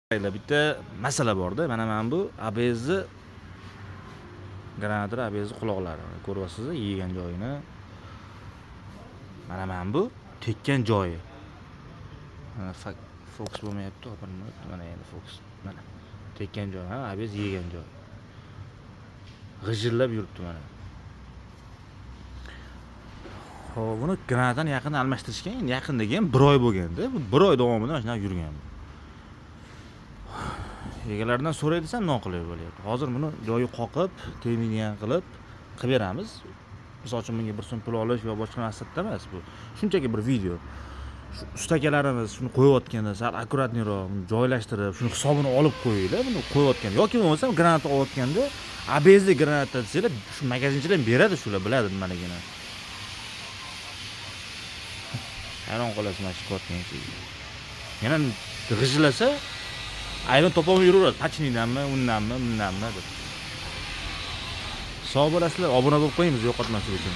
Bitta masala borda. Mana bu ABSni granatlar, ABSni quloqlari ko'ryapsiz, yegan joyini. Mana bu tekkan joyi. Mana fokus bo'lmayapti, mana endi fokus. Mana tekkan joyi, ha, ABS yegan joyi. G'ijillab yuribdi mana. Xo'p, buni granatani yaqinda almashtirishgan, endi yaqindagi ham 1 oy bo'lganda, bu 1 oy davomida mana shunaqa yurgan. Egalaridan so'ray desam noqulay bo'lyapti. Hozir buni joyi qoqib, tegmaydigan qilib qilib beramiz. Misol uchun bunga 1 so'm pul olish yo boshqa maqsadda emas bu. Shunchaki bir video. Shu ustakalarimiz shuni qo'yayotganda sal akkuratniroq buni joylashtirib, shuni hisobini olib qo'yinglar, buni qo'yayotganda yoki bo'lmasam granata olayotganda ABSli granata desanglar, shu magazinchilar ham beradi, shular biladi nimaligini. Hayron qolasiz mana shu qilayotgan ishiga. Yana g'ijillasa aybini topolmay yuraveradi, pachnikdanmi, undanmi, bundanmi deb. Sog' bo'lasizlar, obuna bo'lib qo'ying, bizni yo'qotmaslik uchun.